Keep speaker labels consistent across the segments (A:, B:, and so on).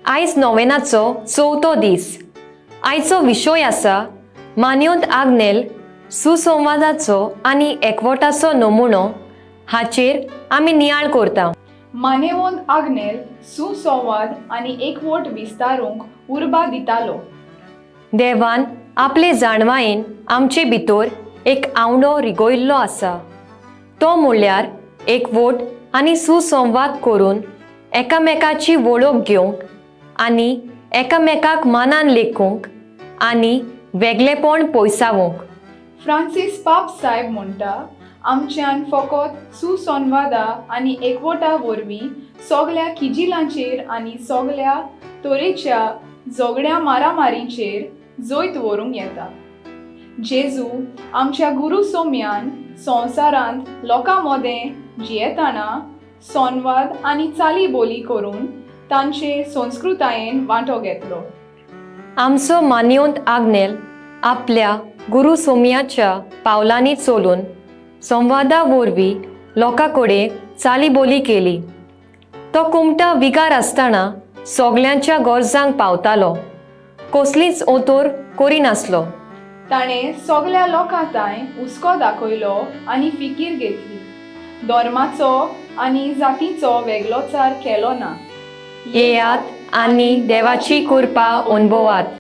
A: आयज नोवेनाचो चवथो दीस. आयचो विशय आसा मान्योंत आग्नेल सुसंवादाचो आनी एकवटाचो नमुनो. हाचेर आमी नियाळ करता.
B: मानेवोन आग्नेल सुसंवाद आनी एकवट विस्तारूंक उर्बा दितालो.
A: देवान आपले जाणवायेन आमचे भितर एक आवंडो रिगयल्लो आसा, तो म्हणल्यार एकवट आनी सुसंवाद करून एकामेकाची वळख घेवंक आनी एकामेकाक मानान लेखूंक आनी वेगळेपण पयसावंक.
B: फ्रांसीस पाप साहेब म्हणटा, आमच्यान फकत सुसंवादा आनी एकवटा वरवीं सगल्या किजिलांचेर आनी सगल्या तरेच्या झगड्या मारामारीचेर जैत व्हरूंक येता. जेजू आमच्या गुरू सोम्यान संवसारांत लोकां मदें जियेतना संवाद आनी चाली बोली करून तांचे संस्कृतायेन वांटो घेतलो.
A: आमचो मान्योंत आग्नेल आपल्या गुरू सोम्याच्या पावलांनी चलून संवादा वरवीं लोकां कडेन चाली बोली केली. तो कुमटा विगार आसतना सगल्यांच्या गरजांक पावतालो, कसलीच ओतोर करिनासलो.
B: ताणें सगल्या लोकां तांय हुस्को दाखयलो आनी फिकीर घेतली. धर्माचो आनी जातीचो वेगळोचार केलो ना.
A: येयात आनी देवाची कृपा अनुभवात.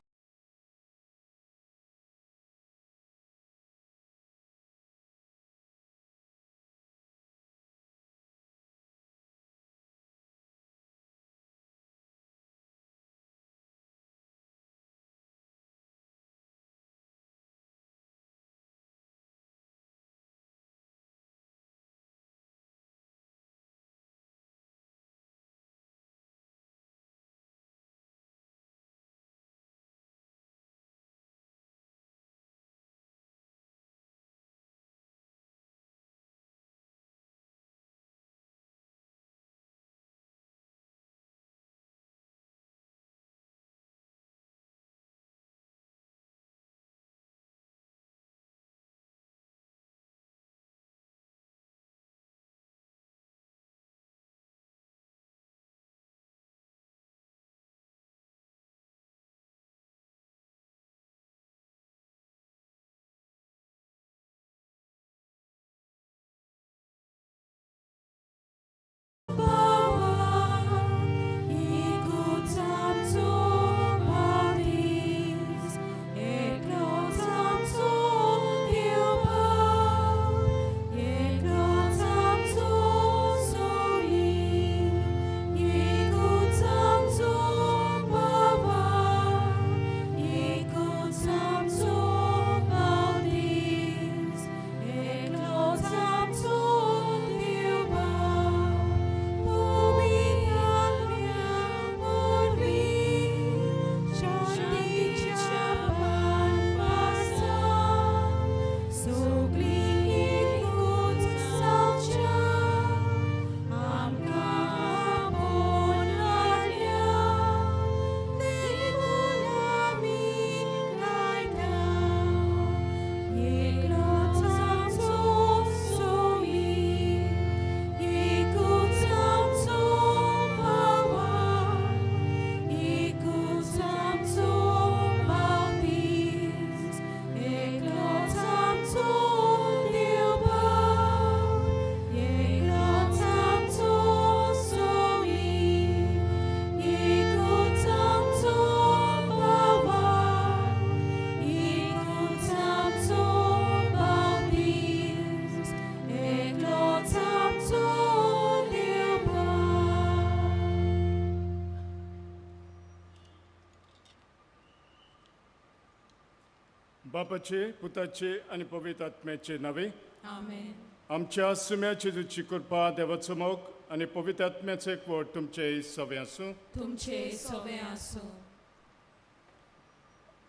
C: बापाचे, पुताचे आनी पवित्र आत्म्याचे नावे.
D: आमेन.
C: आमच्या सुम्या जेजूची कृपा, देवाचो मोग आनी पवित्र आत्म्याचो एकवट तुमचे सवे आसूं.
D: तुमचे सवे आसूं.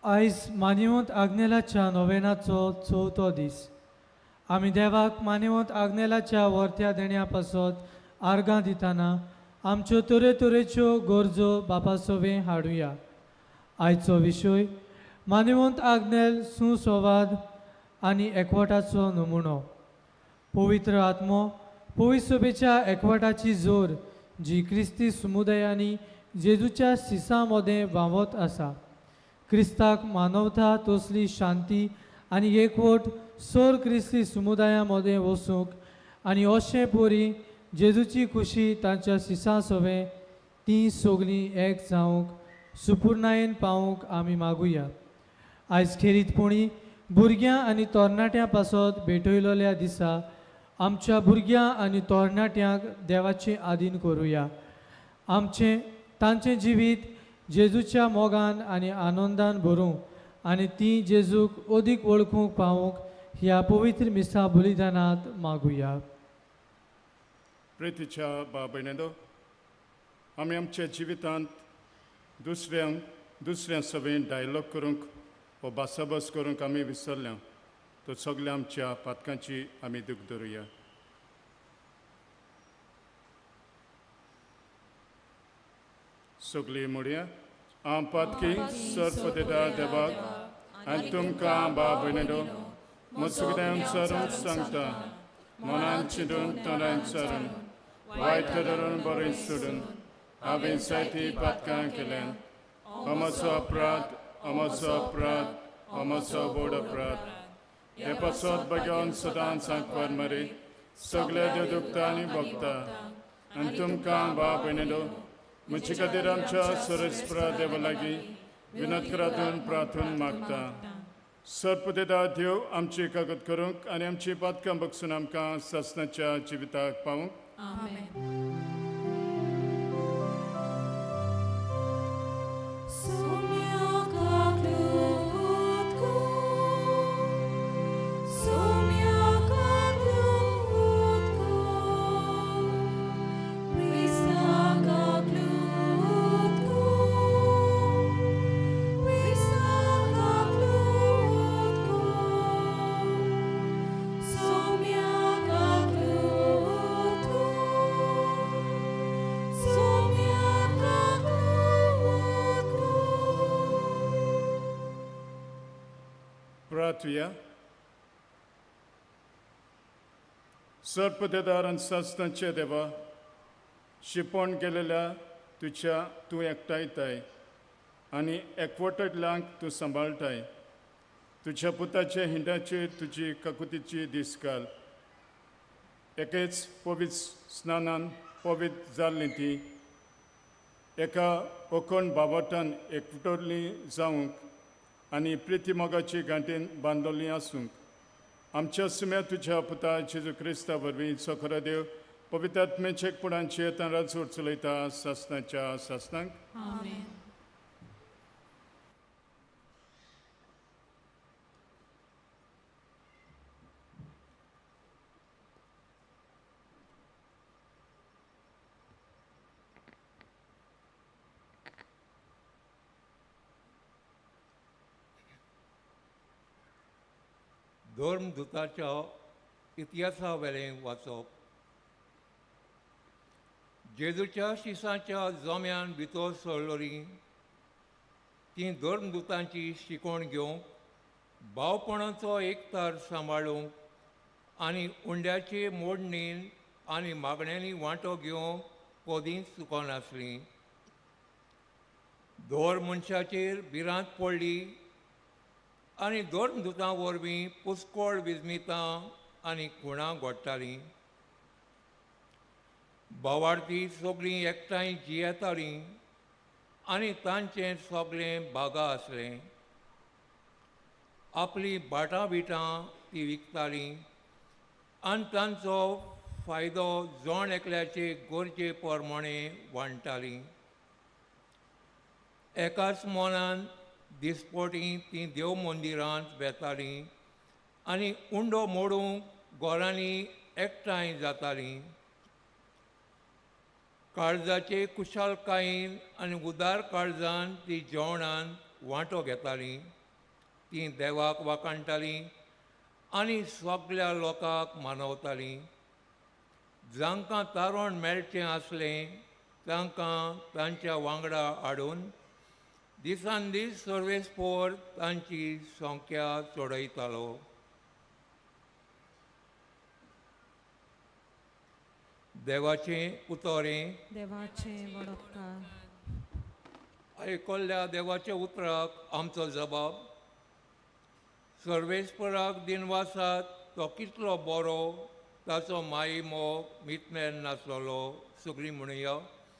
E: आयज मान्यवंत आग्नेलाच्या नोवेनाचो चवथो दीस. आमी देवाक मान्यवंत आग्नेलाच्या वर्त्या देण्या पासत आर्गां दितना आमच्यो तरेतरेच्यो गरजो बापा सवें हाडुया. आयचो विशय मान्यवंत आग्नेल सुसंवाद आनी एकवटाचो नमुनो. पवित्र आत्मो पवित्र सभेच्या एकवटाची जोर जी क्रिस्ती समुदायांनी जेजूच्या सिसां मदें व्हांवत आसा. क्रिस्ताक मानवता तसली शांती आनी एकवट सोर क्रिस्ती समुदाया मदें वसूंक आनी अशें परी जेजूची खुशी तांच्या सिसां सवें तीं सगळीं एक जावंक सुपुर्णायेन पावूंक आमी मागुया. आयज खेरीतपणी भुरग्यां आनी तरणाट्यां पासत भेटयलेल्या दिसा आमच्या भुरग्यां आनी तरणाट्यांक देवाचे आदीन करुया. आमचें तांचें जिवीत जेजूच्या मोगान आनी आनंदान भरूं आनी तीं जेजूक अदीक वळखूंक पावूंक ह्या पवित्र मिसा बलिदानांत मागुया.
C: प्रितीच्या भाव भयणींनो, आमी आमच्या जिवितांत दुसऱ्यां सवें डायलॉग करूंक वा भासाभास करूंक आमी विसरल्या तर सगल्या आमच्या पातकांची आमी दूख धरुया. सगळीं म्हणया, हांव पातकी सर्व देवाक आनी तुमकां भाव भयणींनो म्हजो सरून सांगता, मनान चिंतून तोंडान सरून वायट धरून बरें सोडून हांवें जायतीं पातकां केल्यान. अमचो अपराध, अमचो अपराध, अमचो व्हड अपराध. हे पासत भगवान सदांच सांकवार मरे सगळे देव दुखता आनी भोगता आनी तुमकां भाव भयणींनो म्हजे खातीर आमच्या सरस्प्रा देवा लागीं विनोद करातून प्रार्थून मागता. सर्पदेदा देव आमची कागद करूंक आनी आमची पातकां बगसून आमकां सासणाच्या जिविताक पावूंक.
D: आमेन.
C: प्रार्थुया. सर्पदेदार आनी सासणाचे देवा, शिपण गेलेल्या तुज्या तूं एकठांयताय आनी एकवटल्यांक तूं सांबाळटाय. तुज्या पुताच्या हिंडाचेर तुजी काकुतीची दीस घाल. एकेच पवित्र स्नानान पवित्र जाल्ली ती एका ओकोण बावटान एकवटली जावंक आनी प्रिती मोगाची गांठीन बांदलोली आसूंक आमच्या सुम्या तुज्या पुता जेजू क्रिस्ता वरवीं खरो देव पवित्र आत्म्याचे एकपणाचे तांकां चलयता सासणाच्या सासणाक.
D: आमेन.
F: धर्मदूताच्या इतिहासा वेलें वाचप. जेजूच्या शिसांच्या जोम्यान भितर सरलोली तीं धर्मदूतांची शिकवण घेवंक, भावपणाचो एकतार सांबाळूंक आनी उंड्याचे मोडणीन आनी मागण्यांनी वांटो घेवंक कदींच चुकनासलीं. दर मनशाचेर भिरांत पडली आनी धर्मदूतां वरवीं पुस्कोळ विजमितां आनी खुणां घडटालीं. भावार्थी सगळीं एकठांय जियेतालीं आनी तांचें सगळें बागा आसलें. आपलीं भाटां बिटां ती विकतालीं आनी तांचो फायदो जण एकल्याचे गरजे प्रमाणे वांट्टालीं. एकाच मनान दिसपोटी तीं देव मंदिरांत वेतालीं आनी उंडो मोडूंक घरांनी एकठांय जातालीं. काळजाचे कुशालकायेन आनी उदार काळजान ती जेवणान वांटो घेतालीं. तीं देवाक वाखाणटालीं आनी सगल्या लोकांक मानवतालीं. जांकां तारण मेळचें आसलें तांकां तांच्या वांगडा हाडून दिसान दीस सर्वेस्पोर तांची संख्या चडयतालो. देवाचें उतरें.
D: देवाचें वडपकार.
F: आयकल्ल्या देवाच्या उतराक आमचो जबाब. सर्वेस्पराक दिनवासात तो कितलो बरो, ताचो माई मोग मितमेर नासलोलो. सगळीं म्हणुया,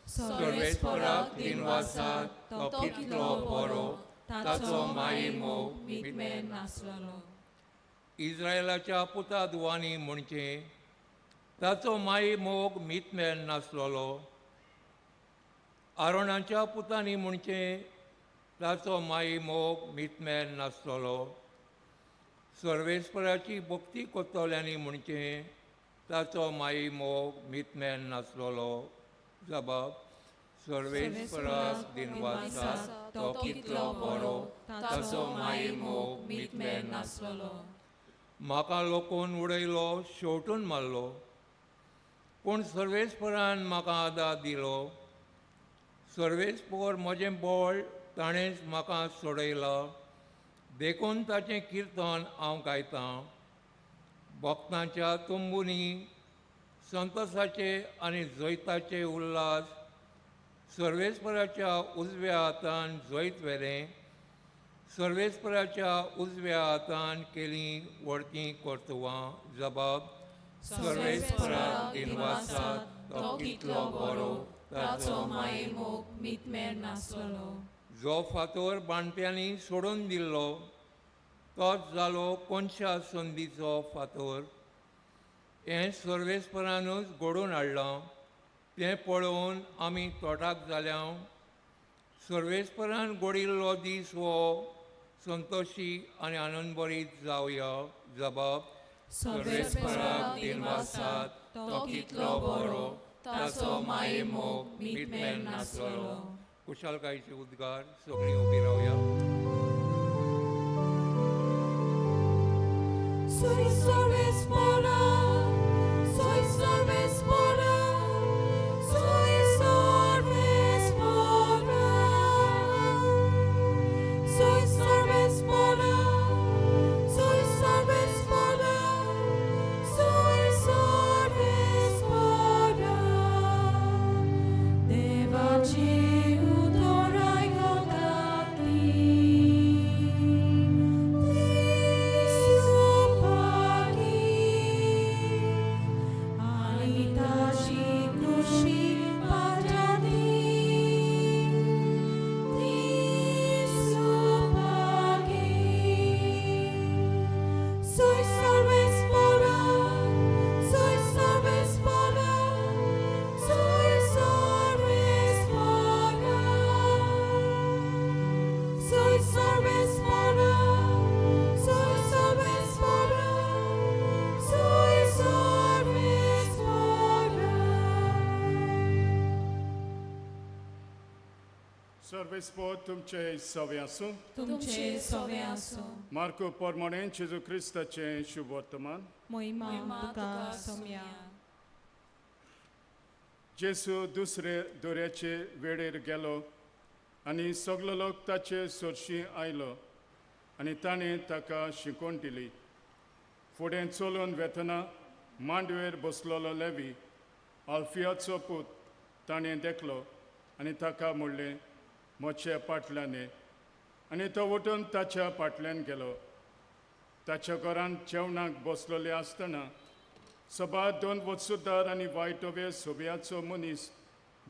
F: सर्वेस्पराक दिनवासात तो कितलो बरो, ताचो माई मोग
D: मितमेर नासलोलो.
F: इस्रायलाच्या पुता दुवांनी म्हणचें, ताचो माई मोग मितमेर नासलोलो. आरोणाच्या पुतांनी म्हणचें, ताचो माई मोग मितमेर नासलोलो. सर्वेस्पराची भक्ती करतल्यांनी म्हणचें, ताचो माई मोग मितमेर नासलोलो. जबाब, सर्वेस्पराक दिनवासात तो कितलो बरो, ताचो माई मोग मितमेर
D: नासलोलो.
F: म्हाका लोकोन उडयलो, शेवटून मारलो, पूण सर्वेस्परान म्हाका आदार दिलो. सर्वेस्पर म्हजें बळ, ताणेंच म्हाका सोडयला, देखून ताचें किर्तन हांव गायतां. भक्तांच्या तंबुनी संतोसाचे आनी जैताचे उल्हास, सर्वेस्पराच्या उजव्या हातान जैत व्हेलें, सर्वेस्पराच्या उजव्या हातान केलीं व्हडतीं कर्तुवां. जबाब, सर्वेस्पराक दिनवासात तो कितलो बरो,
D: ताचो माई मोग मितमेर नासलोलो.
F: जो फातोर बांदप्यांनी सोडून दिल्लो, तोच जालो कोनशा संदीचो फातोर. हें सर्वेस्परानूच घडोवन हाडलां, तें पळोवन आमी तोटाक जाल्या. सर्वेस्परान घडयिल्लो दीस हो, संतोशी आनी आनंदभरीत जावया. जबाब,
D: सर्वेस्पराक दिनवासात तो कितलो बरो, ताचो माई मोग मितमेर नासलोलो.
F: कुशालकायेचे उद्गार. सगळीं उबी रावया.
D: Soy Sarvespara, soy Sarvespara, soy Sarvespara. Soy Sarvespara, soy Sarvespara, soy Sarvespara. Devachi utorai gotati. Soy Sarvespara, soy Sarvespara, soy Sarvespara. Soy Sarvespara, soy Sarvespara, soy Sarvespara.
C: सर्वेस्पोर तुमचे सवे आसूं.
D: तुमचे सवे आसूं.
C: मार्को परमणेन जेजू क्रिस्ताचें शुभ वर्तमान.
D: मोहिमा तुका सोम्या.
C: जेसू दुसरे दर्याचे वेळेर गेलो आनी सगलो लोक ताचे सरशीं आयलो आनी ताणें ताका शिकोवन दिली. फुडें चलून वेतना मांडवेर बसलेलो लेवी, आल्फियाचो पूत, ताणें देखलो आनी ताका म्हणलें, म्हजे फाटल्यान ये. आनी तो उठून ताच्या फाटल्यान गेलो. ताच्या घरांत जेवणाक बसलेले आसतना सभा दोन वत्सुदार आनी वायटवे सोब्याचो मनीस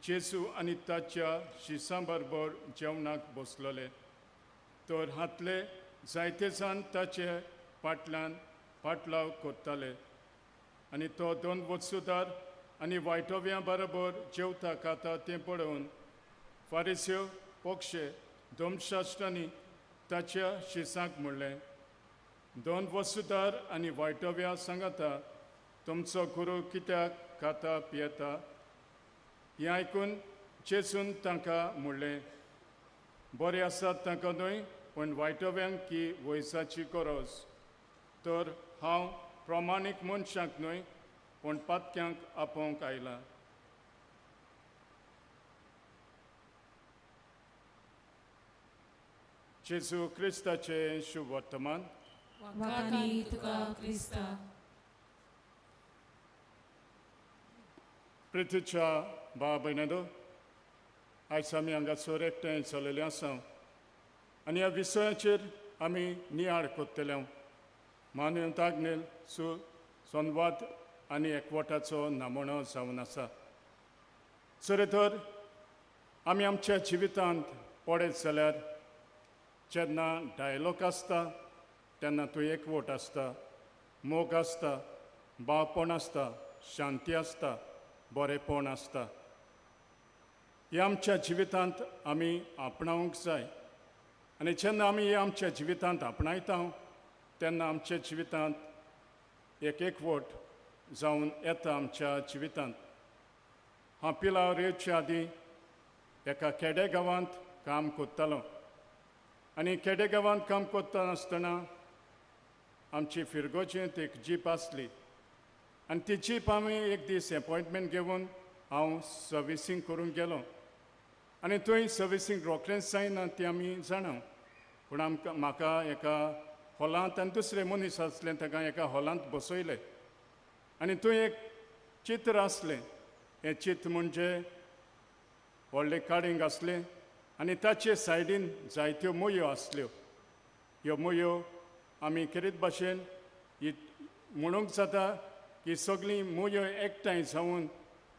C: जेजू आनी ताच्या शिसां बरोबर जेवणाक बसलेले. तर हातले जायते जाण ताचे फाटल्यान फाटलाव करताले आनी तो दोन वत्सुदार आनी वायटव्यां बरोबर जेवता खाता तें पळोवन फारिस्यो पक्षे धर्मशास्त्रांनी ताच्या शिसांक म्हणलें, दोन वसुदार आनी वायटव्या सांगाता तुमचो गुरू कित्याक खाता पियेता? हें आयकून जेजून तांकां म्हणलें, बरें आसात तांकां न्हय, पूण वायटव्यांक की वयसाची गरज. तर हांव प्रमाणीक मनशांक न्हय, पूण पातक्यांक आपोवंक आयलां. जेजू क्रिस्ताचें शुभ वर्तमान.
D: वाखाणी तुका क्रिस्ता.
C: प्रितीच्या भाव भयणांनो, आयज आमी हांगासर एकठांय जालेले आसा आनी ह्या विशयाचेर आमी नियाळ करतले. मानवता आग्नेल सु संवाद आनी एकवटाचो नमुनो जावन आसा. सर तर आमी आमच्या जिवितांत पळयत जाल्यार जेन्ना डायलॉग आसता तेन्ना तूं एकवट आसता, मोग आसता, भावपण आसता, शांती आसता, बरेपण आसता. हें आमच्या जिवितांत आमी आपणावंक जाय आनी जेन्ना आमी हें आमच्या जिवितांत आपणायता तेन्ना आमच्या जिवितांत एक एकवट जावन येता आमच्या जिवितांत. हांव पिलार येवचे आदीं एका खेडे गांवांत काम करतालो आनी खेडे गांवांत काम करता आसतना आमची फिरगोजेंत एक जीप आसली आनी ती जीप आमी एक दीस एपॉयंटमेंट घेवन हांव सर्विसींग करूंक गेलो आनी थंय सर्विसींग रोखडेंच जायना ती आमी जाणा, पूण आमकां म्हाका एका हॉलांत आनी दुसरे मनीस आसले ताका एका हॉलांत बसयले आनी थंय एक चित्र आसलें. हें चित्र म्हणजे व्हडलें काडींग आसलें आनी ताचे सायडीन जायत्यो मुयो आसल्यो. ह्यो मुयो आमी खेरीत भाशेन ही म्हणूंक जाता की सगळीं मुयो एकठांय जावन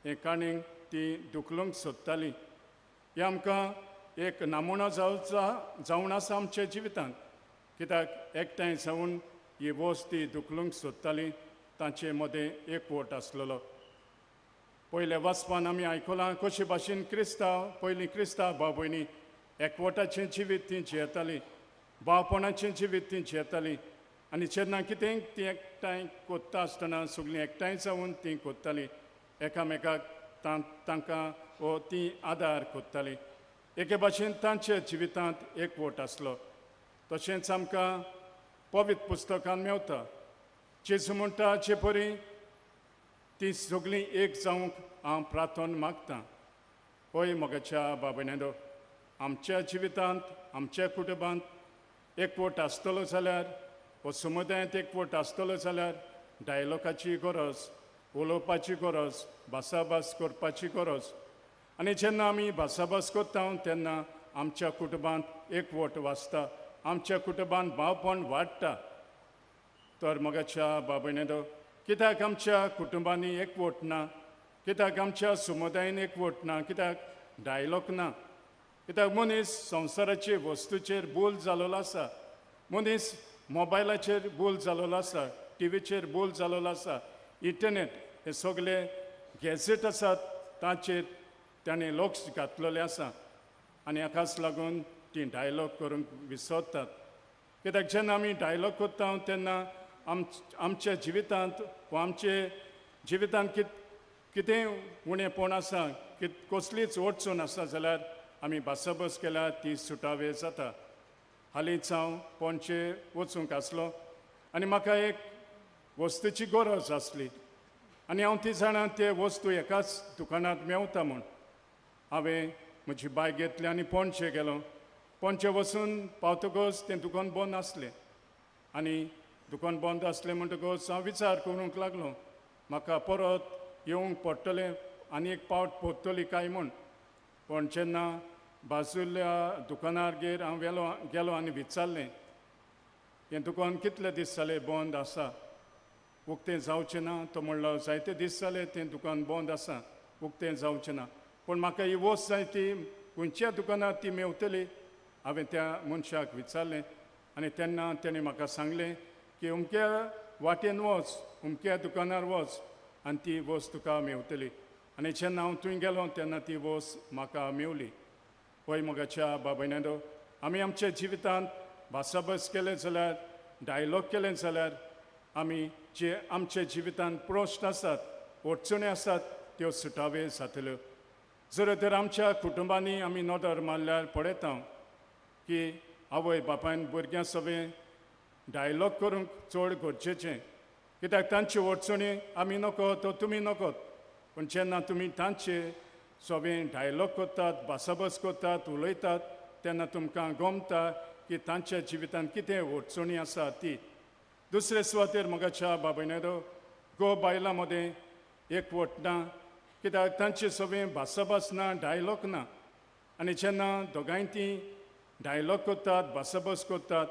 C: हें काणींग ती दुखलूंक सोदताली. हें आमकां एक नमुनो जावचा जावन आसा आमच्या जिवितांत, कित्याक एकठांय जावन ही वस्त ती दुखलूंक सोदताली, तांचे मदें एकवट आसलेलो. पयल्या वाचपान आमी आयकलां कशे भाशेन क्रिस्तांव पयलीं क्रिस्तांव भाव भयणी एकवटाचें जिवीत ती जियेतालीं, भावपणाचें जिवीत ती जियेतालीं आनी जेन्ना कितें ती एकठांय कोत्ता आसतना सगळीं एकठांय जावन ती कोत्तालीं, एकामेकाक तांकां वो ती आदार कोत्तालीं. एके भाशेन तांच्या जिवितांत एकवट आसलो. तशेंच आमकां पवित्र पुस्तकान मेवता जेजू म्हणटा जे परी ती सगळीं एक जावंक हांव प्रार्थना मागतां. हय म्हज्या बाबण्यांनो, आमच्या जिवितांत आमच्या कुटुंबांत एकवट आसतलो जाल्यार वो समुदायांत एकवट आसतलो जाल्यार डायलॉगाची गरज, उलोवपाची गरज, भासाभास करपाची गरज. आनी जेन्ना आमी भासाभास करता तेन्ना आमच्या कुटुंबांत एकवट वाचता, आमच्या कुटुंबांत भावपण वाडटा. तर म्हज्या बाबण्यांनो, कित्याक आमच्या कुटुंबांनी एकवट ना, कित्याक आमच्या समुदायान एकवट ना, कित्याक डायलॉग ना, कित्याक मनीस संवसाराचे वस्तूचेर बोल जालोलो आसा, मनीस मोबायलाचेर बोल जालोलो आसा, टिवीचेर बोल जालोलो आसा, इंटरनेट हे सगळे गॅजेट आसात ताचेर ताणें लक्ष घातलेलें आसा आनी हाकाच लागून ती डायलॉग करूंक विसरतात. कित्याक जेन्ना आमी डायलॉग करता तेन्ना आमच्या जिवितांत वा आमचे जिवितांत कितें उणेपण आसा, कसलीच अडचण आसा जाल्यार आमी भासाभास केल्यार ती सुटावे जाता. हालींच हांव पणजे वचूंक आसलो आनी म्हाका एक वस्तूची गरज आसली आनी हांव ती जाणा ते वस्तू एकाच दुकानांत मेवता म्हूण. हांवें म्हजी बायक घेतली आनी पणजे गेलो. पणजे वचून पावतकच तें दुकान बंद आसलें आनी दुकान बंद आसलें म्हणटकच हांव विचार करूंक लागलो म्हाका परत येवंक पडटलें आनी एक पावट परतली काय म्हूण. पूण जेन्ना बाजुल्या दुकानार हांव गेलो आनी विचारलें हें दुकान कितले दीस जाले बंद आसा, उक्तें जावचें ना? तो म्हणलो जायते दीस जाले तें दुकान बंद आसा, उक्तें जावचें ना, पूण म्हाका ही वस्त जाय ती खंयच्या दुकानार ती मेवतली? हांवें त्या मनशाक विचारलें आनी तेन्ना तेणें म्हाका सांगलें की अमक्या वाटेन वच, अमक्या दुकानार वच आनी ती वस्त तुका मेवतली. आनी जेन्ना हांव थंय गेलो तेन्ना ती वस्त म्हाका मेवली. पळय म्हज्या बाबयण्यांनो, आमी आमच्या जिवितांत भासाभास केलें जाल्यार, डायलॉग केलें जाल्यार आमी जे आमच्या जिवितांत प्रश्न आसात, अडचणी आसात त्यो सुटावे जातल्यो. जर तर आमच्या कुटुंबांनी आमी नदर मारल्यार पळयता की आवय बापायन भुरग्यां सगळें डायलॉग करूंक चड गरजेचें, कित्याक तांच्यो अडचणी आमी नको तो तुमी नकोत, पूण जेन्ना तुमी तांचे सगळें डायलॉग करतात, भासाभास करतात, उलयतात तेन्ना तुमकां गमता की तांच्या जिवितांत कितें अडचणी आसा ती. दुसरे सुवातेर म्हज्या बाबयण्यांनो, गो बायलां मदें एकवट ना, कित्याक तांचे सगळें भासाभास ना, डायलॉग ना. आनी जेन्ना दोगांय ती डायलॉग करतात, भासाभास करतात,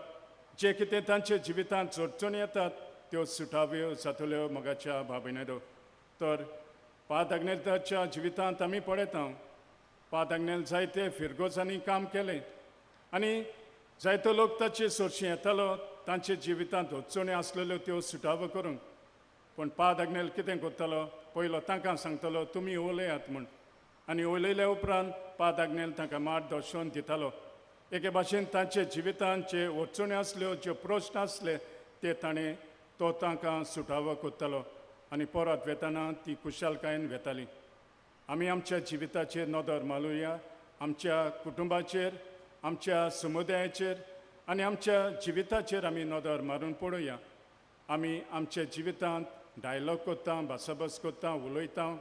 C: जे कितें तांच्या जिवितांत अडचणी येतात त्यो सुटाव्यो जातल्यो मोगाच्या भाव भयणींनो. तर पाद आग्नेलच्या जिवितांत आमी पळयता, पाद आग्नेल जायते फिरगोजांनी काम केलें आनी जायतो लोक ताचे सरशी येतालो तांच्या जिवितांत अडचणी आसलेल्यो त्यो सुटाव्यो करूंक. पूण पाद आग्नेल कितें करतालो, पयलो तांकां सांगतालो तुमी उलयात म्हूण, आनी उलयल्या उपरांत पाद आग्नेल तांकां मार्गदर्शन दितालो. एके भाशेन तांच्या जिवितांत जे अडचण्यो आसल्यो, ज्यो प्रस्न आसले ते ताणें तो तांकां सुटावो करतालो आनी परत वेताना ती खुशालकायेन वेताली. आमी आमच्या जिविताचेर नदर मारुया, आमच्या कुटुंबाचेर, आमच्या समुदायाचेर आनी आमच्या जिविताचेर आमी नदर मारून पळोवया. आमी आमच्या जिवितांत डायलॉग करता, भासाभास करता, उलयता.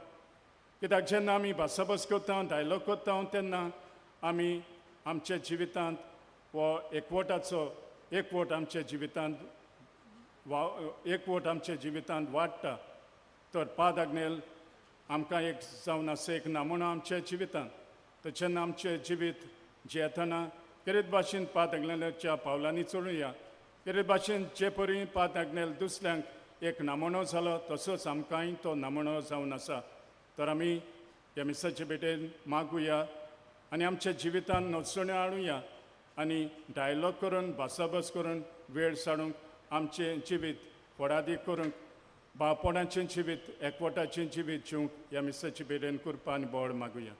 C: कित्याक जेन्ना आमी भासाभास करता, डायलॉग करता तेन्ना आमी आमच्या जिवितांत हो एकवटाचो एकवट आमच्या जिवितांत वा एकवट आमच्या जिवितांत वाडटा. तर पाद आग्नेल आमकां एक जावन आसा एक नमुनो आमच्या जिवितांत. तर जेन्ना आमचें जिवीत जियेतना केरीत भाशेन पाद आग्नेलाच्या पावलांनी चलुया, केरीत भाशेन जे परी पाद आग्नेल दुसऱ्यांक एक नमुनो जालो तसोच आमकांय तो नमुनो जावन आसा. तर आमी ह्या मिसाचे भेटेन मागुया आनी आमच्या जिवितांत नचण्यो हाडुया आनी डायलॉग करून भासाभास करून वेळ साडूंक आमचें जिवीत फळादीक करूंक बापोणाचें जिवीत एकवटाचें जिवीत जिवंक ह्या मिसाचे भेटेन कृपा आनी बळ मागुया.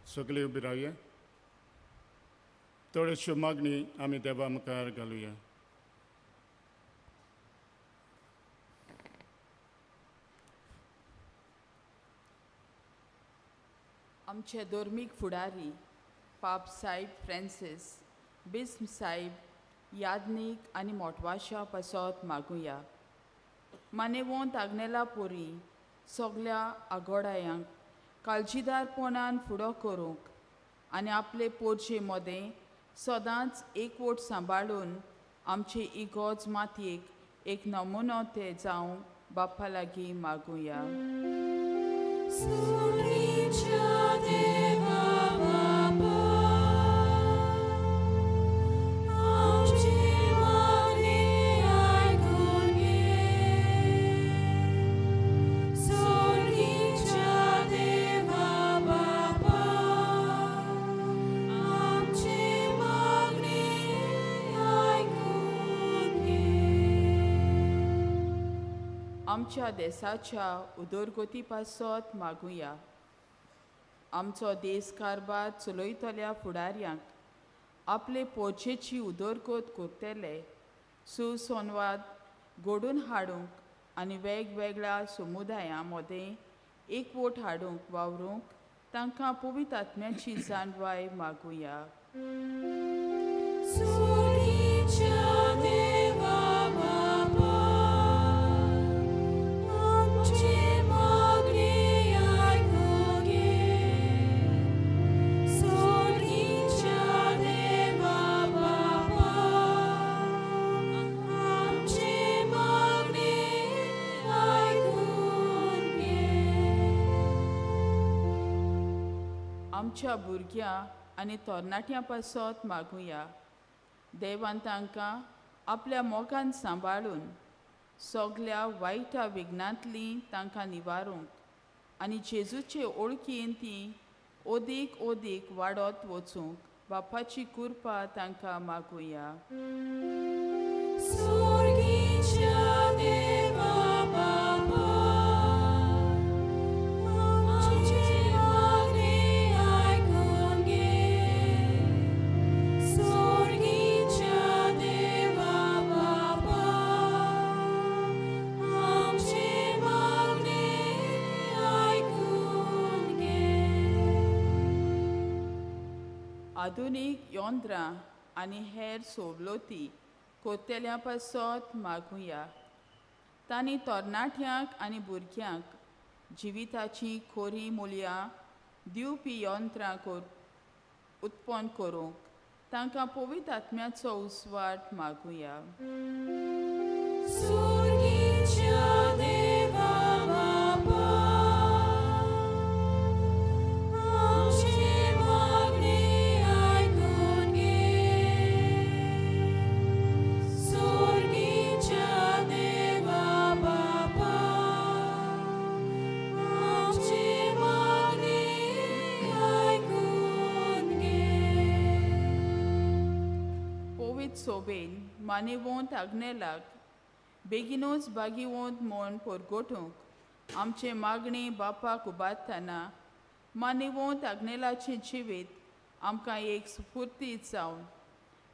C: सगळे उबी रावया, थोड्योश्यो मागणी आमी देवा मुखार घालुया.
G: आमचे धर्मीक फुडारी पाप साहेब फ्रांसीस बिस्म साहेब यादनीक आनी मोटवाशा पासत मागुया. मानेवंत आग्नेला पोरी सगल्या आगोडायांक काळजीदारपणान फुडो करूंक आनी आपले पोरचे मदें सदांच एकवट सांबाळून आमचे इगोज मातयेक एक नमुनो ते जावं बाप्पा लागीं मागुया. आमच्या देसाच्या उदरगती पासत मागुया. आमचो देश कारभार चलयतल्या फुडाऱ्यांक आपले पोरचेची उदरगत करतले सुसंवाद घडोवन हाडूंक आनी वेगवेगळ्या समुदायां मदें एकवट हाडूंक वावरूंक तांकां पवित्र आत्म्याची जाणवाय मागुया. आमच्या भुरग्यां आनी तरणाट्यां पासत मागुया. देवान तांकां आपल्या मोगान सांबाळून सगल्या वायटा विघ्नांतली तांकां निवारूंक आनी जेजूचे ओळखीन ती ओदीक ओदीक वाडत वचूंक बापाची कृपा तांकां मागुया. आधुनीक यंत्रां आनी हेर सवलती कोतेल्या पासत मागुया. तांणी तरणाट्यांक आनी भुरग्यांक जिविताचीं खोरी मुल्यां दिवपी यंत्रां कर उत्पन्न करूंक तांकां पवित्र आत्म्याचो उस्वाट मागुया.
D: सुर्गीच्या देवा बापा, आमचें मागणें आयकून घे. सुर्गीच्या देवा बापा, आमचें मागणें आयकून घे.
G: पवित्र सोबेन मानेवंत आग्नेलाक बेगीनूच बागीवंत म्हूण परगटूंक आमचें मागणें बापाक उबारतना मानेवंत आग्नेलाचें जिवीत आमकां एक स्फूर्ती जावन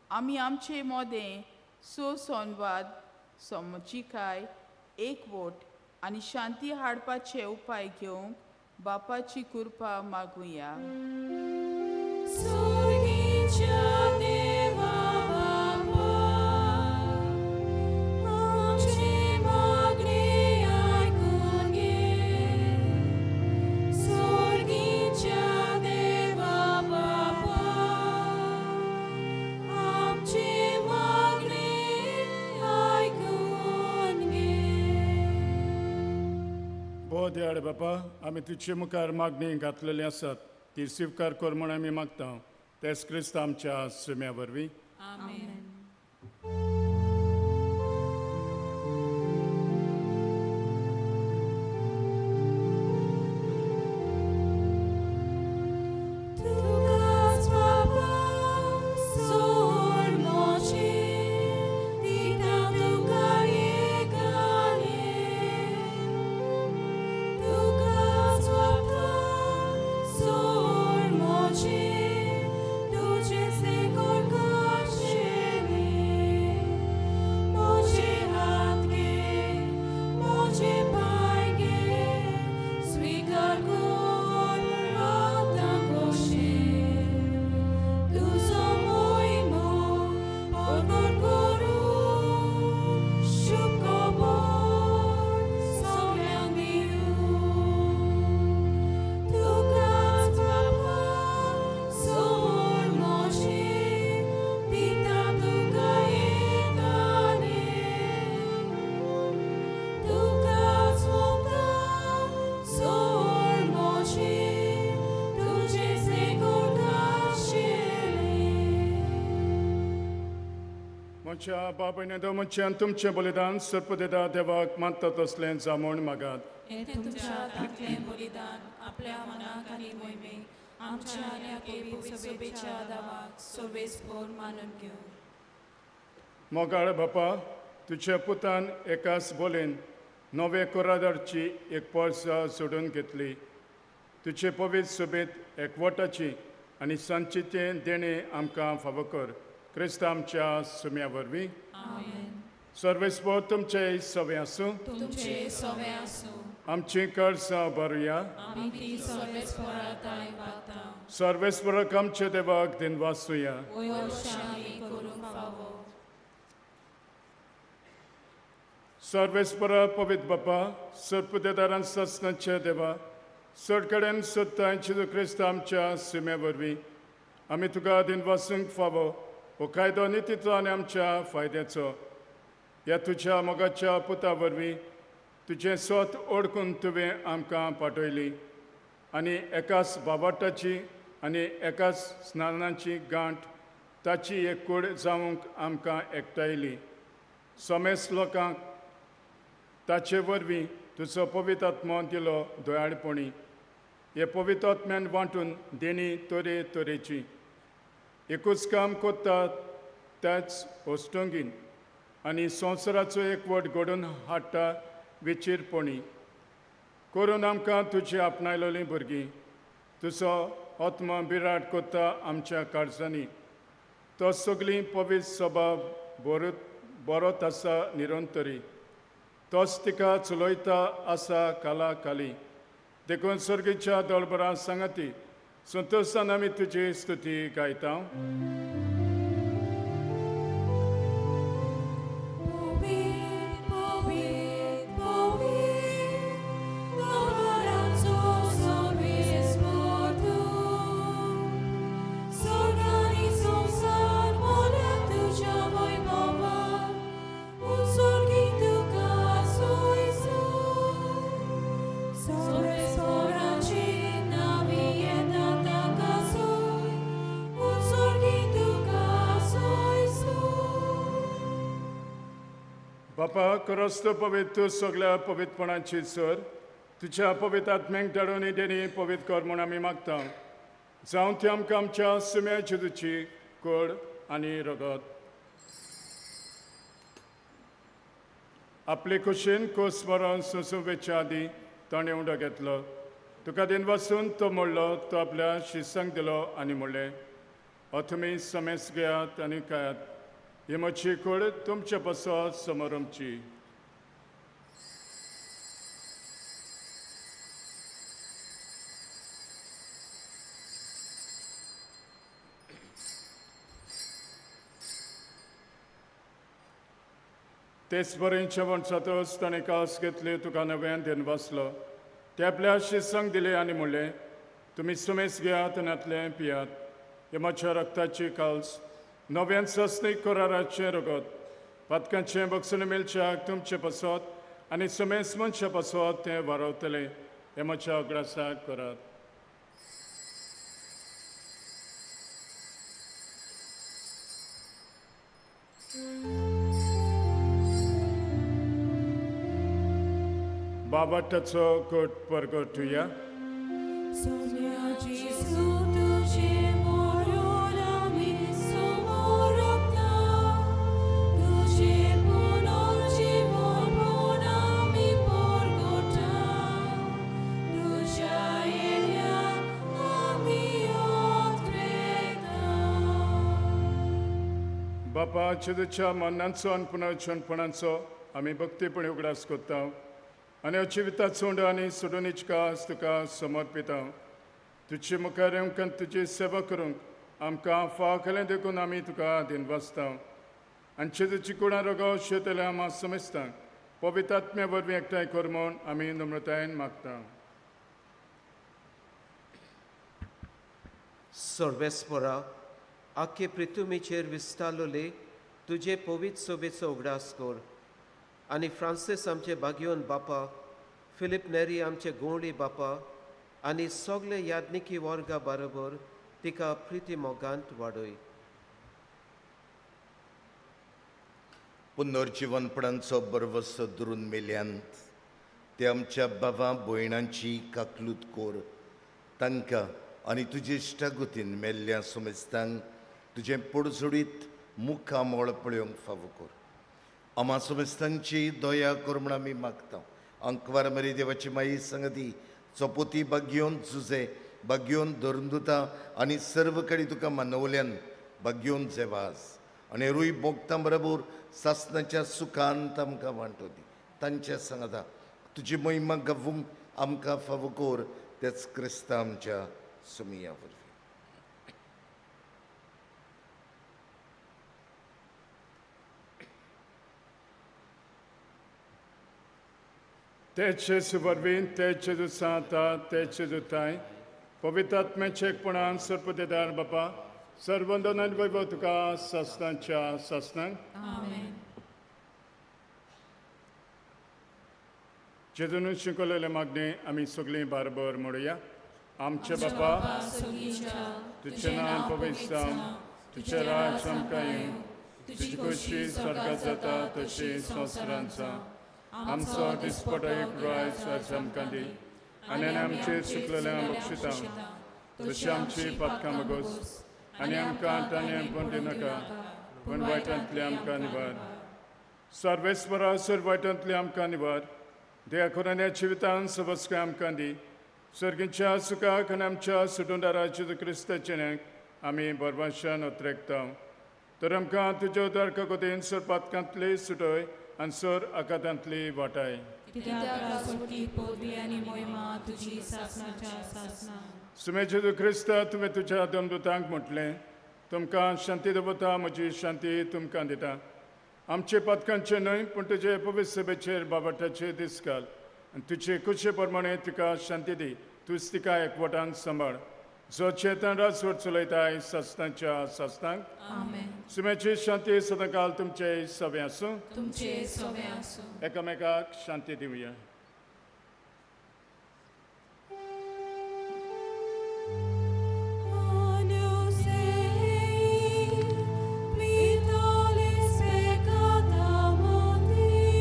G: आमी आमचे मोदें सुसंवाद, समजिकाय, एकवट आनी शांती हाडपाचे उपाय घेवंक बापाची कृपा मागुया.
D: सुर्गीच्या देवा बापा, आमचें मागणें आयकून घे. सुर्गीच्या देवा बापा, आमचें मागणें आयकून घे.
C: बो देड बापा, आमी तुजे मुखार मागणी घातलेली आसात ती स्विकार कर म्हूण आमी मागता, तेच क्रिस्त आमच्या सुम्या वरवीं.
D: आमेन. तुकाच बापा सोड मोजें दिता तुका एकालें. तुकाच बापा सोड मोजें तुजें सेकोर करचेलें. मोजे हात घे, मोजे पांय घे, स्विकार कर आतां खोशेन. तुजो मोहिमो परगट करूं, शुभ खबर सगल्यांक दिवं. तुकाच बापा सोड मोजें दिता तुका एकालें. तुकाच मोगता सोड मोजें तुजें सेगोर करचेलें.
C: म्हज्या बापायने म्हज्यान तुमचें बलिदान सर्पदेदा देवाक मानता तसलें जामूण मागात.
D: हें तुमच्या हातांतलें बलिदान आपल्या मनाक आनी मोहिमेक आमच्या आनी पवित्र सभेच्या दावाक सर्वेस्पोर मानून घेवं.
C: मोगाळ बापा, तुज्या पुतान एकाच बोलेन नवे कोरादारची एक पर्सा सोडून घेतली. तुजे पवित्र सोबेत एकवटाची आनी संचितें देणें आमकां फावो कर, क्रिस्त आमच्या सुम्या वरवीं.
D: आमेन.
C: सर्वेस्पोर तुमचे सवे आसूं.
D: तुमचे सवे आसूं.
C: आमची कर्जां भरुया.
D: आमी ती सर्वेस्पोरा ताय वागता.
C: सर्वेस्पराक आमच्या देवाक दिनवासुया.
D: वयर आमी करूंक फावो.
C: सर्वेस्परा पवित्र बापा, सर्पदेदारान ससनाच्या देवा, चड कडेन सोदताय जेजू क्रिस्त आमच्या सुम्या वरवीं आमी तुका दिनवासूंक फावो. हो कायदो नितीचो आनी आमच्या फायद्याचो. ह्या तुज्या मोगाच्या पुता वरवीं तुजें स्वत ओळखून तुवें आमकां पाठयली आनी एकाच बाबाटाची आनी एकाच स्नानाची गांठ ताची एक कूड जावंक आमकां एकठांयली. समेस्त लोकांक ताचे वरवीं तुजो पवित्र आत्मो दिलो दयाळपणी. हे पवित्र आत्म्यान वांटून देणी तरे तरेची एकूच काम करता त्याच अष्टंगीन आनी संवसाराचो एकवट घडोवन हाडटा विचिरपणी करून आमकां तुजी आपणायलेलीं भुरगीं. तुजो आत्मा बिराड करता आमच्या काळजांनी. तो सगळीं पवित्र सभा बरोत बरोत आसा निरंतरी. तोच तिका चलयता आसा काला काली. देखून सर्गीच्या दळबरां सांगाती संतोशान आमी तुजी स्तुती गायता.
D: पवित्र, पवित्र, पवित्र,
C: बापा करस्तो पवित्र तूं सगळ्या पवित्रपणाची सर तुज्या पवित्र आत्म्यांक धाडून देणी पवित्र कर म्हूण आमी मागता. जावं ती आमकां आमच्या सुम्या जेजूची कोड आनी रगत. आपले खुशेन कोस मरण सोंसूं आदी ताणें उडो घेतलो. तुका दिन वासून तो मोडलो, तो आपल्या शिसांक दिलो आनी म्हणलें, हो तुमी समेस घेयात आनी खायात, ही म्हजी कूड तुमचे पासत समोरमची. तेच बरें जेवण जातच ताणें कास घेतली, तुका नव्यान दिन वाचलो, ते आपल्या शिसांक दिले आनी म्हणलें, तुमी सुमेस घेयात आनी हातलें पियात, हे म्हज्या रक्ताची काल्स नव्यान सस्नीक कराराचें रगत, पातकांचें बक्षण मेळच्याक तुमचे पासत आनी सुमेस मनशा पासत तें वारवतलें, हें म्हज्या उगडासाक करात. बाबाटाचो कोट परगटुया. बापा जेजूच्या मरणाचो आनी पुनर्जनपणाचो आमी भक्तीपणी उगडास करता आनी जिविताचो उंडो आनी सोडून कास तुका समर्पिता. तुजे मुखार येवंक तुजी सेवा करूंक आमकां फाव केलें देखून आमी तुका दिनवासता. आनी जेजूची कुडां रोगो शेतल्या आमा समजता पवित्र आत्म्या वरवीं एकठांय कर म्हूण आमी नम्रतायेन मागता.
H: सर्वेस्परा आख्खे पृथ्वीचेर विस्तारलोले तुजे पवित्र सोबेचो उगडास कर आनी फ्रांसीस आमचे बागयोन बापा, फिलीप नेरी आमचे गोंवळी बापा आनी सगळे यादनिकी वर्गा बरोबर तिका प्रिती मोगांत वाडय.
I: पुनर्जिवनपणांचो बरवसो धरून मेल्यांत ते आमच्या बाबा भयणांची काकलूत कोर, तांकां आनी तुजे इश्टागतीन मेल्ल्या सोमेस्तांक तुजें पोडजोडीत मुखामळ पळोवंक फावो कर. आमा सोमेस्तांची दया कर म्हूण आमी मागता. अंकवार मरी देवाची माई संगती चपोती बागयोन जुजे बागयोन धरून आनी सर्व कडेन तुका मानवल्यान बागयोन जेवास आनी रूय भोगता बरोबर सासनाच्या सुखान आमकां वांटो दी. तांच्या सांगता तुजी महिमा गावूंक आमकां फावो कर, तेच क्रिस्ता आमच्या सुमिया वरवीं.
C: तेच जेजू वरवीं, तेच जेजू सांता, तेच जेजू ताय पवित्र आत्म्याच्या एकपणान सर्पदेदार बापा सर्वंदन आनी वैभव तुका सासनाच्या सासनाक. जेजून शिकवलेले मागणे आमी सगळीं बारबर म्हणुया. आमचे बापा तुजें नांव पवित्र जावं, तुजें राज आमकां येवं, तुजी खोशी स्वर्गात जाता तशी संवसारांत जावं. आमचो दिसपटो एक रायस आज आमकां दी आनी आमचे चुकलेल्या बक्षिता तशी आमची पातकां बगोस आनी आमकां ताणें पण दिनाका पूण वायटांतली आमकां निवार. सर्वेस्परा सर वायटांतली आमकां निवार. देवा खुरान्या जिवितान सबस्काय आमकां दी. सर्गीच्या सुखाक आनी आमच्या सुटुंदारा जेजू क्रिस्ताच्या आमी बरबाशान उतरेकता. तर आमकां तुज्या उदार कगोतीन सर पातकांतली सुटय आनी सर आकातांतली वाटाय. सुमे जेजू क्रिस्ता तुवें तुज्या दमदुतांक म्हटलें, तुमकां शांती दवरता, म्हजी शांती तुमकां दिता. आमचे पातकांचे न्हय पूण तुजे पवित्र सभेचेर बाबाटाचे दीस घाल आनी तुजे खुशे प्रमाणे तिका शांती दी. तूंच तिका एकवटान सांबाळ, जो चेतन राजवट चलयताय सासनाच्या सासनाक. सुम्याची शांती सदांकाल तुमचे सवे आसूं. एकामेकाक शांती दिवया.
D: Agnus Dei, qui tollis peccata mundi.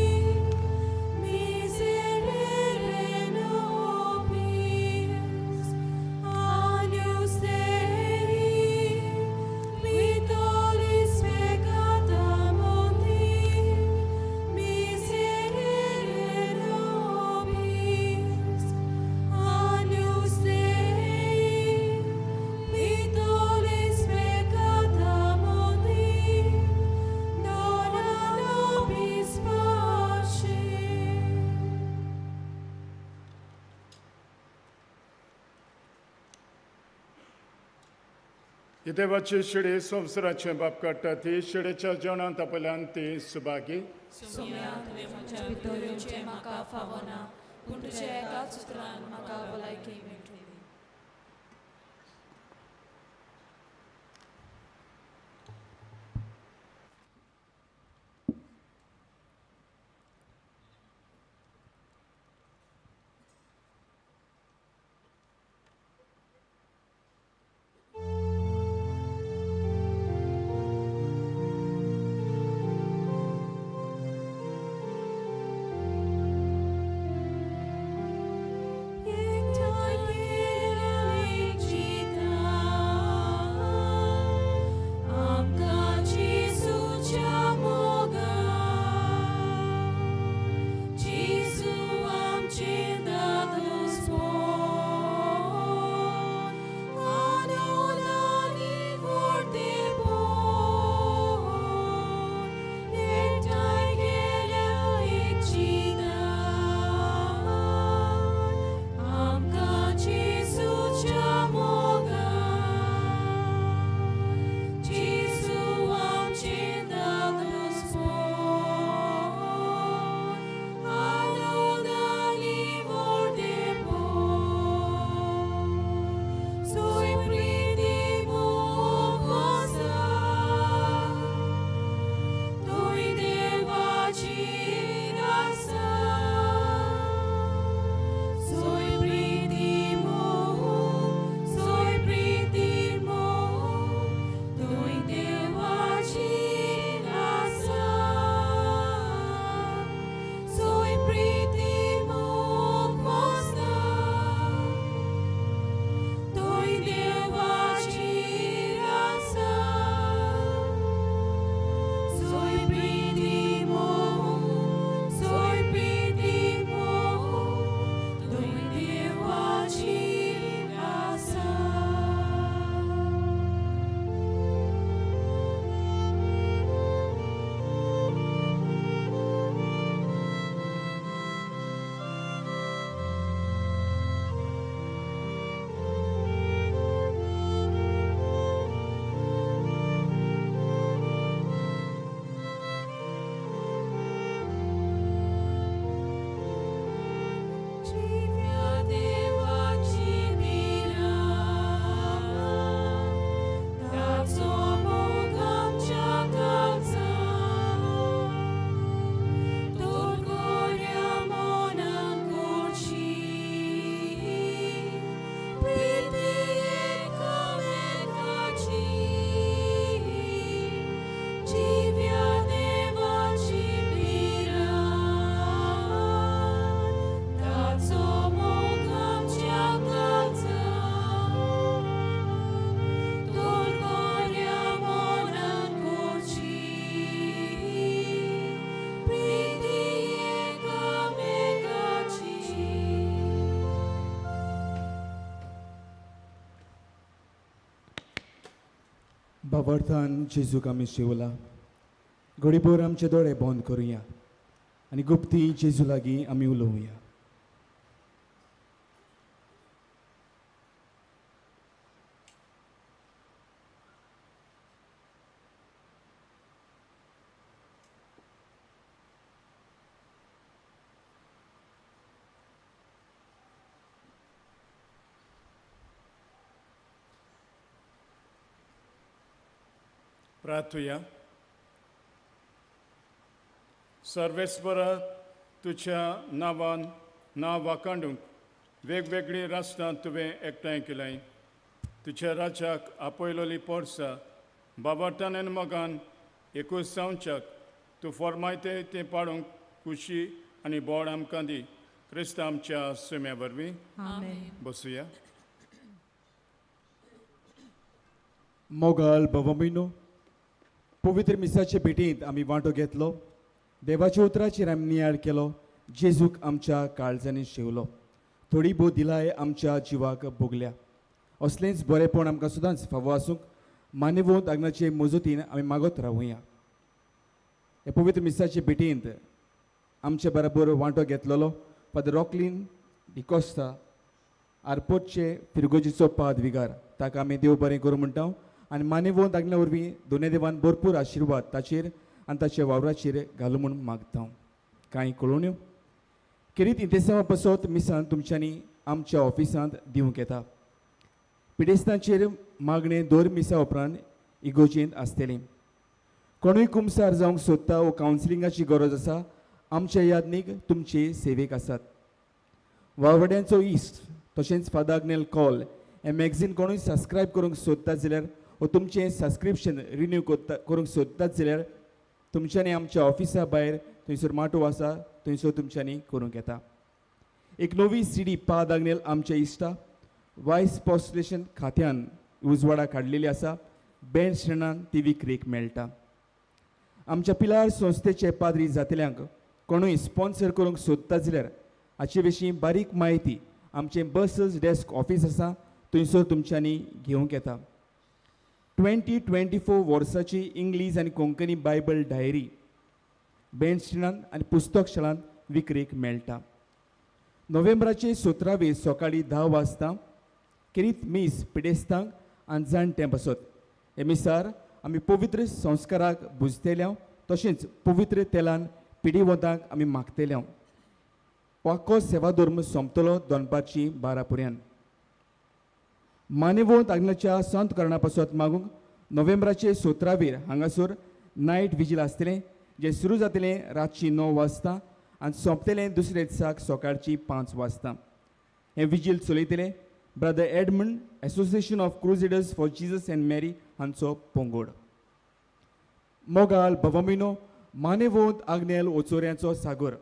C: ही देवाची शिडी संवसाराचें बाप काडटा ती शिडीच्या जेवणांत आपल्यान ती सुभागी.
D: सोम्या, तुवें म्हज्या भितर येवचें म्हाका फावना, पूण तुज्या एकाच उतरान म्हाका भलायकी मेळटली.
J: भावार्थान जेजूक आमी शेवला. घडीभर आमचे दोळे बंद करुया आनी गुप्ती जेजू लागीं आमी उलोवया.
C: प्रार्थुया. सर्वेस्परा, तुज्या नांवान नांव वाखाणूंक वेगवेगळीं राष्ट्रां तुवें एकठांय केलाय. तुज्या राज्याक आपयलोली पोरसां बाबाटान आनी मोगान एकूच जावच्याक तूं फॉर्मायते तें पाडूंक खुशी आनी बोड आमकां दी. क्रिस्त आमच्या सुम्या वरवीं. बसुया.
J: मोगाल भवमिनो, पवित्र मिसाचे भेटींत आमी वांटो घेतलो. देवाच्या उतराचेर आमी नियाळ केलो. जेजूक आमच्या काळजांनी शेवलो. थोडी भोव दिलाय आमच्या जिवाक भोगल्या. असलेंच बरेंपण आमकां सदांच फावो आसूंक मानेवंत आग्नाचे मजतीन आमी मागत रावुया. ह्या पवित्र मिसाचे भेटींत आमचे बराबर वांटो घेतलेलो फादर रॉकलीन डिकोस्ता आरपोटचे फिरगोजीचो पाद विगार, ताका आमी देव बरें करूं म्हणटा. आनी मानेवंत आग्नेला वरवीं दोनूय देवान भरपूर आशिर्वाद ताचेर आनी ताच्या वावराचेर घालूं म्हूण मागता. कांय कळोवण्यो खेरीत इंतेसांवा पासत मिसान तुमच्यांनी आमच्या ऑफिसांत दिवंक येता. पिडेस्तांचेर मागणें दर मिसा उपरांत इगोजेंत आसतलें. कोणूय कुमसार जावंक सोदता वो कावन्सिलिंगाची गरज आसा, आमचे यादनीक तुमचे सेवेक आसात. वावड्यांचो इश्ट तशेंच फादर आग्नेल कॉल हें मॅगझीन कोणूय सबस्क्रायब करूंक सोदतात जाल्यार वो तुमचें सबस्क्रिप्शन रिन्यू करूंक सोदतात जाल्यार तुमच्यांनी आमच्या ऑफिसा भायर थंयसर माटोव आसा, थंयसर तुमच्यांनी करूंक येता. एक नवी सीडी पाद आग्नेल आमच्या इश्टा वायस पॉस्टलेशन खात्यान उजवाडा काडलेली आसा. बँड श्रेणान ती विक्रेक मेळटा. आमच्या पिलार संस्थेचे पाद्री जातल्यांक कोणूय स्पॉन्सर करूंक सोदता जाल्यार हाचे विशीं बारीक म्हायती आमचें बसस डेस्क ऑफीस आसा थंयसर तुमच्यांनी घेवंक येता. 2024 वर्साची इंग्लीश आनी कोंकणी बायबल डायरी बँड स्टेणांत आनी पुस्तक शाळांत विक्रेक मेळटा. नोव्हेंबराचे 17 सकाळीं 10 वाजता खेरीत मीस पिडेस्तांक आनी जाणट्यां पासत. हे मिसार आमी पवित्र संस्काराक बुजतल्या तशेंच पवित्र तेलान पिडिवंतांक आमी मागतल्या. वाको सेवा धर्म सोंपतलो दनपारची 12 पर्यंत. मानेवंत आग्नेच्या संत करणा पासत मागूंक नोव्हेंबराचे 17 हांगासर नायट विजील आसतलें, जें सुरू जातलें रातची 9 वाजता आनी सोंपतलें दुसरे दिसाक सकाळची 5 वाजता. हें vigil चलयतले brother Edmund, association of crusaders for Jesus and Mary हांचो पंगड. मोगाल भवमिनो मानेवंत आग्नेल ओचोऱ्यांचो सागर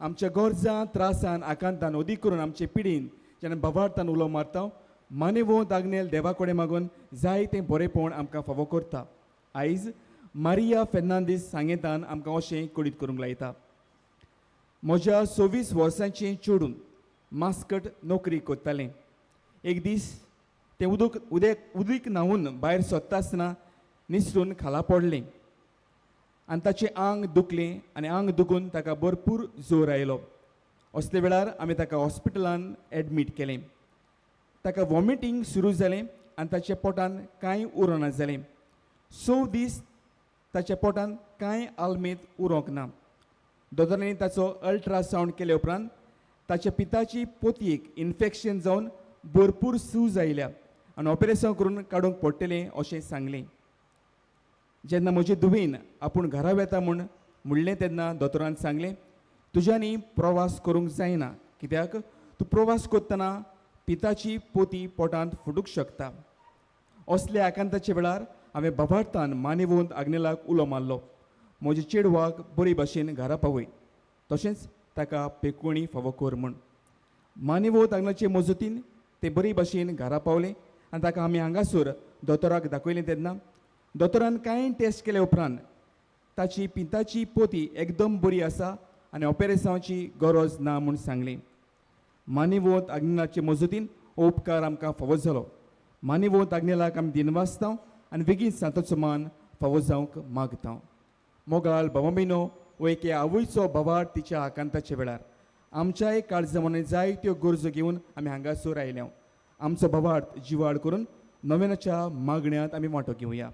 J: आमच्या गरजां त्रासान आकांतान अदीक करून आमचे पिडीन जेन्ना भवार्थान उलो मारता मानेवंत आग्नेल देवा कडेन मागून जाय तें बरेपण आमकां फावो करता. आयज मारिया फेर्नांदीस सांगेतान आमकां अशें कळीत करूंक लायता. म्हज्या 26 वर्सांचें चेडून मास्कट नोकरी करतालें. एक दीस तें उदक न्हांवून भायर सोदता आसतना निसरून खाला पडलें आनी ताचें आंग दुखलें आनी आंग दुखून ताका भरपूर जोर आयलो. असले वेळार आमी ताका हॉस्पिटलान एडमीट केलें. ताका वॉमिटींग सुरू जालें आनी ताच्या पोटान कांय उरना जालें. 6 दीस ताच्या पोटान कांय आलमेत उरोंक ना. दोतोरांनी ताचो अल्ट्रासावंड केले उपरांत ताच्या पिताची पोतयेक इन्फेक्शन जावन भरपूर सूज आयल्या आनी ऑपरेशन करून काडूंक पडटलें अशें सांगलें. जेन्ना म्हजे धुवेन आपूण घरा वेता म्हूण म्हणलें तेन्ना दोतोरान सांगलें, तुज्यांनी प्रवास करूंक जायना, कित्याक तूं प्रवास करतना पिताची पोती पोटांत फुटूंक शकता. असल्या आकांताच्या वेळार हांवें बाबार्थान मानेवंत आग्नेलाक उलो मारलो, म्हज्या चेडवाक बरे भाशेन घरा पावय तशेंच ताका पेकोणी फावो कर म्हूण. मानेवंत आग्नेलाचे मजतीन ते बरे भाशेन घरा पावलें आनी ताका आमी हांगासर दोतोराक दाखयलें. तेन्ना दोतोरान कांय टेस्ट केले उपरांत ताची पिंताची पोती एकदम बरी आसा आनी ऑपेरेसांवाची गरज ना म्हूण सांगलें. मानेवंत आग्नेलाचे मजतीन हो उपकार आमकां फावो जालो. मानेवंत आग्नेलाक आमी दिनवासता आनी बेगीन सांताचो मान फावो जावंक मागता. मोगाल भावा हो एके आवयचो भावार तिच्या आकांताच्या वेळार आमच्याय काळजा मनान जायत्यो गरजो घेवन आमी हांगासर आयल्या. आमचो भावार्थ जिवाळ करून नव्यानाच्या मागण्यांत आमी वांटो घेवया.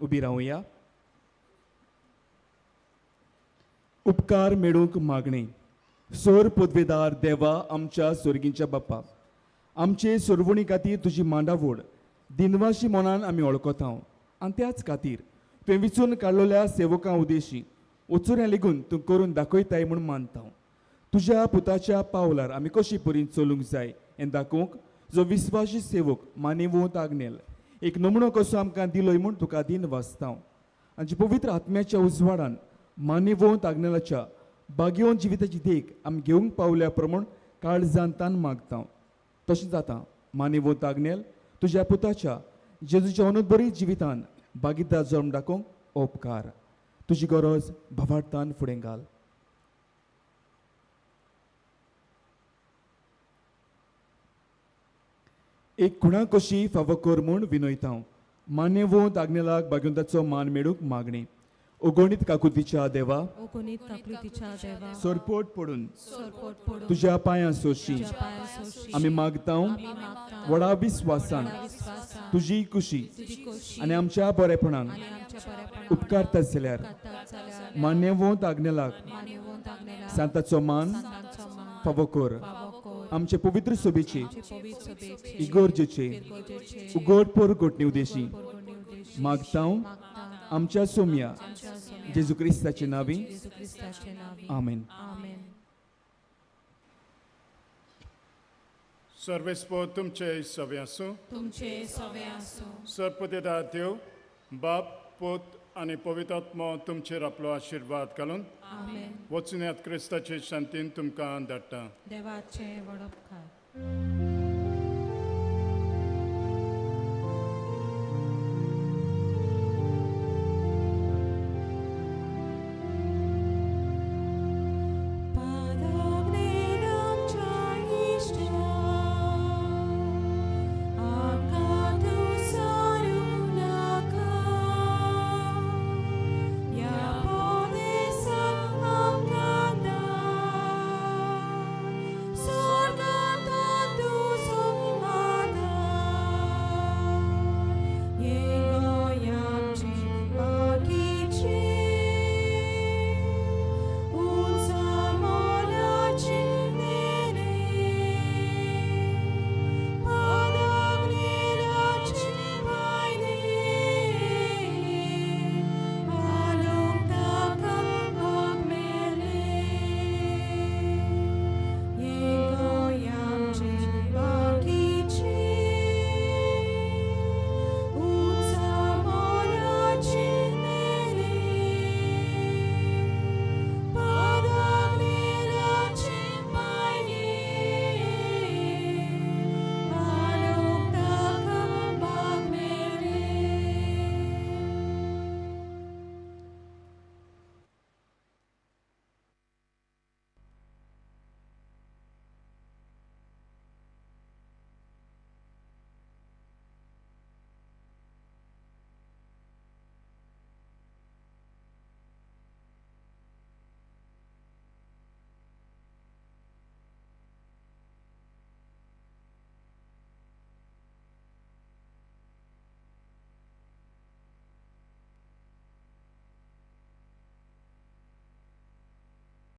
J: उबी रावया. उपकार मेळूंक मागणें. सोर पदवेदार देवा आमच्या सोर्गींच्या बाप्पा, आमचे सोरवणी खातीर तुजी मांडावड दिनवाशी मनान आमी वळखता आनी त्याच खातीर तुवें विचून काडलेल्या सेवकां उदेशी ओचुऱ्यां लेगून तूं करून दाखयताय म्हूण मानता. तुज्या पुताच्या पावलार आमी कशी परीन चलूंक जाय हें दाखोवंक जो विस्वाशी सेवक मानेवंत आग्नेल एक नमुनो कसो आमकां दिलोय म्हूण तुका दिन वाचता. आनी पवित्र आत्म्याच्या उजवाडान मानेवंत आग्नेलाच्या भाग्यवंत जिविताची देख आमी घेवंक पावल्या प्रमाण काळजान तान मागता. तशें जाता मानेवंत आग्नेल तुज्या पुताच्या जेजूच्या अनुबरी जिवितान भागीदार जल्म दाखोवंक उपकार. तुजी गरज भावार्थान फुडें घाल. एक खुणा कशी फावो कर म्हूण विनयता. मान्यवंत आग्नेलाक भाग्यवंताचो मान मेळूंक मागणी. ओगणीत काकुतीच्या देवा,
D: ओगणीत काकुतीच्या देवा,
J: सरपोट पडून
D: सरपोट पडून
J: तुज्या पांयां सोशी
D: तुज्या पांयां सोशी
J: आमी मागता
D: आमी मागता
J: व्हडा विस्वासान
D: व्हडा विस्वासान
J: तुजी कुशी
D: तुजी कुशी
J: आनी आमच्या बरेपणान
D: आनी आमच्या बरेपणान
J: उपकारता जाल्यार
D: उपकारता जाल्यार
J: मान्यवंत आग्नेलाक
D: मान्यवंत आग्नेलाक
J: सांताचो मान
D: सांताचो मान
J: फावो कर.
D: फावो कर.
J: आमचे पवित्र सोबेची
D: आमचे पवित्र सोबेची
J: इगोर्जेचे
D: इगोर्जेचे
J: उगड पोरगोटणी उदेशी
D: पोरगोटणी उदेशी
J: मागता
D: मागता
J: आमच्या सोमया
D: आमच्या सोमया
J: जेजू क्रिस्ताचे नावी.
D: जेजू क्रिस्ताचे नावी.
J: आमेन.
D: आमेन.
C: सर्वेस्पो तुमचे सवे आसूं.
D: तुमचे सवे आसूं.
C: सरपतेदार देव बाप, पोत आनी पवित्र आत्मो तुमचेर आपलो आशिर्वाद घालून
D: आमेन.
C: वचुन्यात क्रिस्ताचे शांतीन तुमकां धाडटा.
D: देवाचे वडपकार.